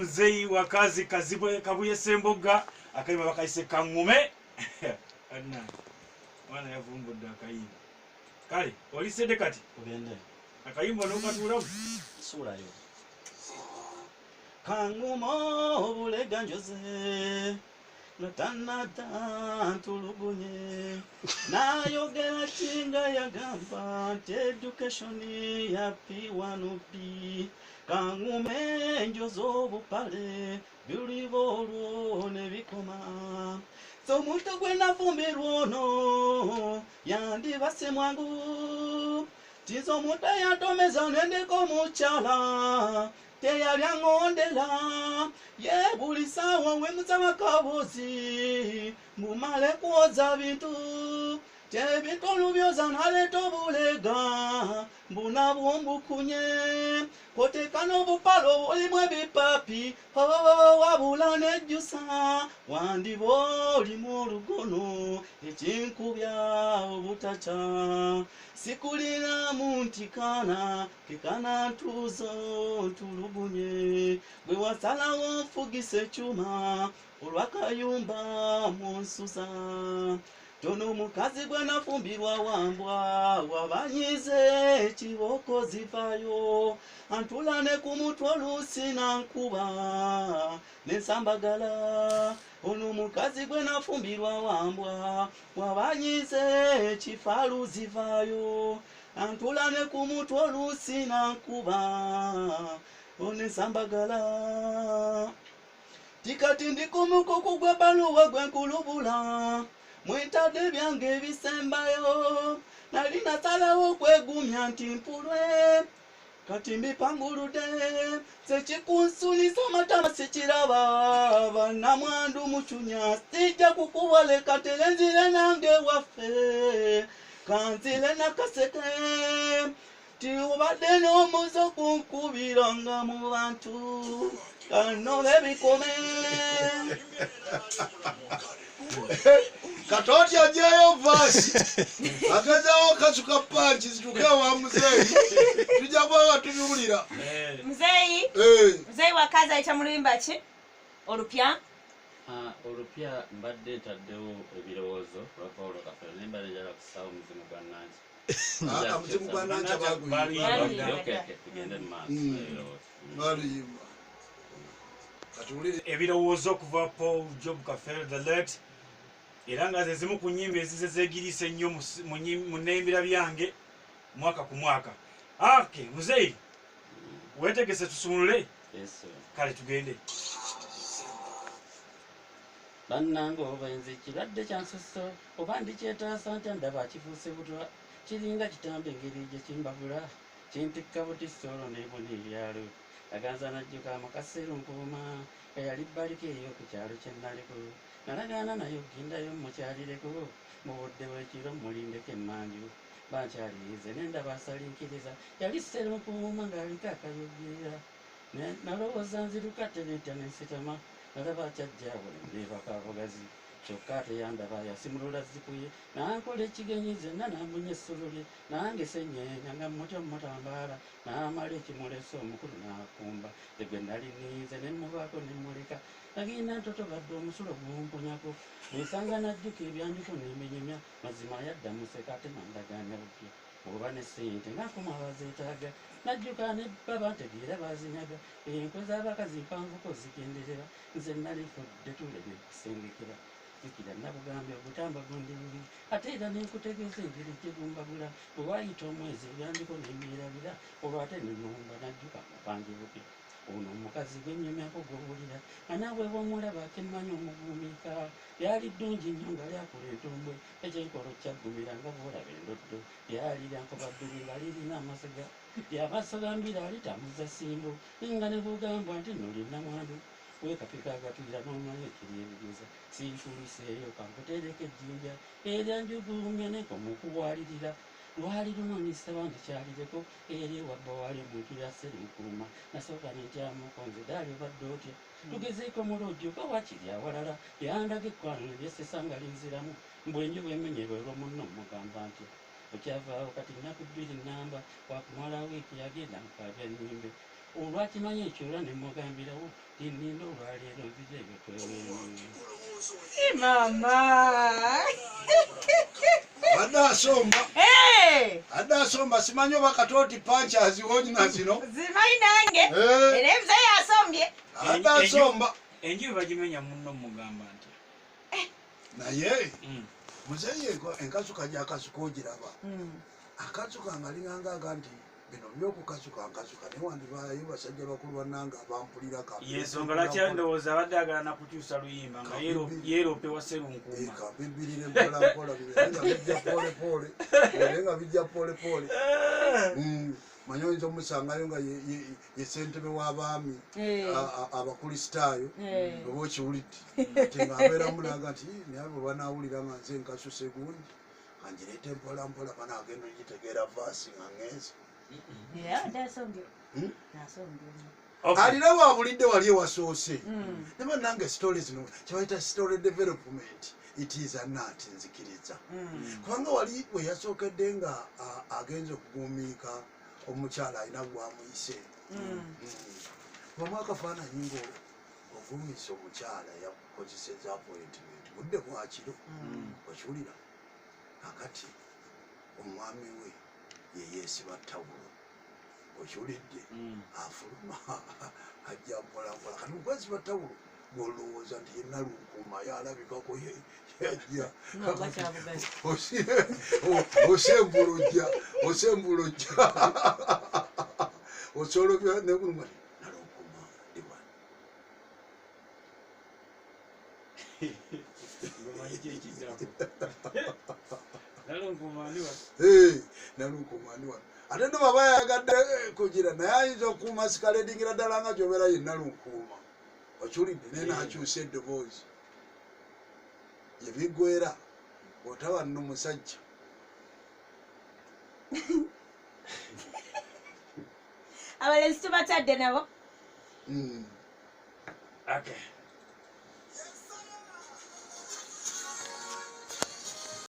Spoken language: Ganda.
Muzeeyi Wakazi Kazibwe Kabuye Ssemboga, akayimba bakayise Kaŋŋume. Anna mwana yavumbudde akayimba. Kale olisedde kati Ogende. Akayimba n'okatuulamu. Suulayo. Kaŋŋuma obulega njoze nga tannadda ntulugunye, nayogera kinga yagamba nti education ya P1B. Kaŋŋume njoze obupale biruliba olwo ne bikoma. So omuntu gwe nafumbirwa ono yandibase mwangu, tiza omuntu eyantomeza nendeka omukyala teyali aŋŋondera ye buli ssaawa wemusaba kabuzi mumale kwoza bintu tebintu olubyoza naleeta obulega mbunabwo mbukunye koteeka n'obupale obulimu ebipapi wabula nejjusa wandiba olimu olugono ekinkubya obutakya sikuliramu nti kana kekana ntuuzo ntulugunye bwe wasalawo nfugisa ekyuma olwakayumba munsuza tono omukazi gwe nafumbirwa wambwa wabanyize ekiboko zivayo antula ne ku mutwe oluusi nankuba nensambagala ono omukazi gwe nafumbirwa wambwa wabanyize ekifalu zivayo antula ne ku mutwe oluusi nankuba onensambagala tikati ndi ku mukuku gw'ebbaluwa gwe nkulubula mwentadde byange ebisembayo nali nasalawo okwegumya nti mpulwe kati mbipanguludde sekikunsulisa amatama sikiraba bannamwandu mucunya sijja kukubaleka tere nzire nange waffe kanzire nakaseke tiobadde n'omuze okunkubiranga mu bantu kanobe bikome. Katoti ajeyo vasi agezawo kasuka panchi zituke wa muzeeyi tujja kuba tubiwulira. Muzeeyi Muzeeyi Wakazi ayita mu luyimba ki olupya? Olupya mbadde ntaddewo ebirowoozo lwa Paulo Kafeero naye mbadde njagala kussaawo omuzimu gwa Nanki. Omuzimu gwa Nanki baguyimba. Tugende mu maaso ebirowoozo. Baluyimba. Katuwulire ebirowoozo okuva Paul Job Kafeero the late, era nga ze zimu ku nnyimba ezize zeegiriisa ennyo mu nnembira byange mwaka ku mwaka. Okay, muzeeyi weetegese tusumulule? Kale tugende. Bannange obenzi kirwadde kya nsusso oba ndikyetaasa ntya ndaba kifuuse butwa kiringa kitambo engeri gye kimbabula kintikka butisse olwo nebona ebyalo aganza najjuka amakaseera nkuuma eyali bbaliko eyo ku kyalo kye nnaliko nalagaana naye okugendayo mukyalireko mu budde bw'ekiro mulindeko emmanju bankyalirize nendaba asalinkiriza yali sserunkuuma ng'aliko akayogera nalowooza nziruka tenetya nensitama nalaba akyajjaawo neneebaka abugazi kyokka teyandaba yasimulula zikuye nankola ekigenyi zenna nambunya essulu lye nange senyeenya nga mutyo mutambaala n'amala ekimulesa omukulu n'akumba nze gwe nali nninze ne muvaako ne mmuleka nagenda ntotobadde omusulo gumpunyako nsanga najjuka ebyanjuko nembinyumya mazima yadda museka ate nandagaanya bupya oba ne ssente ng'akoma abazeetaaga najjuka ne baba ntegeera bazinyaga enkwe z'abakazi mpanvuko zigenderera nze nalifudde tuleme kusengekera jjukira nabugambye ogutamba gundi bubi ate era nenkutegeeza engeri gye gumbabula bwe waayita omwezi ebyandiko nembyerabira olwo ate nenumba najjuka mupange bupya ono omukazi gwe nnyumyako gw'owulira nga naawe bw'omulaba akemmanyi omugumiika lyali ddungi nnyo nga lyakula entumbwe ekyenkolo kyaggumira nga bw'olaba endoddo lyali lyankoba bbiri nga lirina amasega lyabasogambira litamuza ssimbo nga ne bw'ogambwa nti nno li nnamwandu weekapika agatwira n'omanya ekiri ebigeza siikuluseeyo kankuteereko ejjinja eryanjugumya nenkomukuwalirira lwali luno nisaba ndikyalireko eri ewabba wali omuntu yaserenkuuma nasooka nentyamuko nze daali obadde otya tugezeeko muloogi oba wakiri awalala lyandaga ekkwano nebyesesa nga linziramu mbwenju bwemenyerwa olwo munno mugamba ntya okyavaawo kati nnaku bbiri nnamba wakumala wiiki yagenda nkaabya nnyimbe Olwakimanyi ekyo era ne mugambirawo tinninda olwaleero nzija ebyo tweweemu. Mama. Adde asomba. Adde asomba simanyi oba katooti panki aziwonyina zino. Zimanyi nange. Era muzeeyi asombye. Adde asomba. Enjubi bagimenya munno mugamba nti. Naye muzeeyi enkasuka gy'akasuka ogiraba. Akasuka nga linganga aga nti bino by'okukasuka nkasuka naye wandibaayo basajja bakulu bannange abampulira ka. Yensonga lwaki ndowooza abadde agala na kukyusa luyimba nga yeerope wa Sserunkuuma. Kabibbirire mpola mpola bibeere nga bijja poole poole, bibeere nga bijja poole poole. Manyi oyinza omusangayo nga ye ssentebe w'abaami abakulisitaayo oba okiwulidde ate ng'abeeramu n'aga nti naye bwe banaawulira nga nze nkasuse gundi angireete mpola mpola banaagenda ogitegeera vaasi nga ngenze. Alina waabulidde wali ewasoose ne bannange story zino kyebayita story development it is an art nzikiriza kubanga wali we yasookedde nga agenze okugumiika omukyala alina gwamuyise wamu akafaananyi nga ogumiisa omukyala yakozeseza appointment budde bwakiro okiwulira kakati omwami we yeyeesiba tawulo okiwulidde afuluma ajja mpola mpola kati mukwesiba tawulo gwolowooza nti ye Nalunkuuma yalabikako yajja osembula ojja osembula ojja osolobya nekuluma Nalunkuuma ndi wano. Nalunkuuma ndi wano. Ate nno baba yayagadde kugira naye ayinza okuuma sikaledingira ddala nga gy'obeera ye Nalunkuuma okiwulidde naye n'akyusa eddoboozi gye biggweera otaba nno musajja. Abalenzi tubatadde nabo. Okay.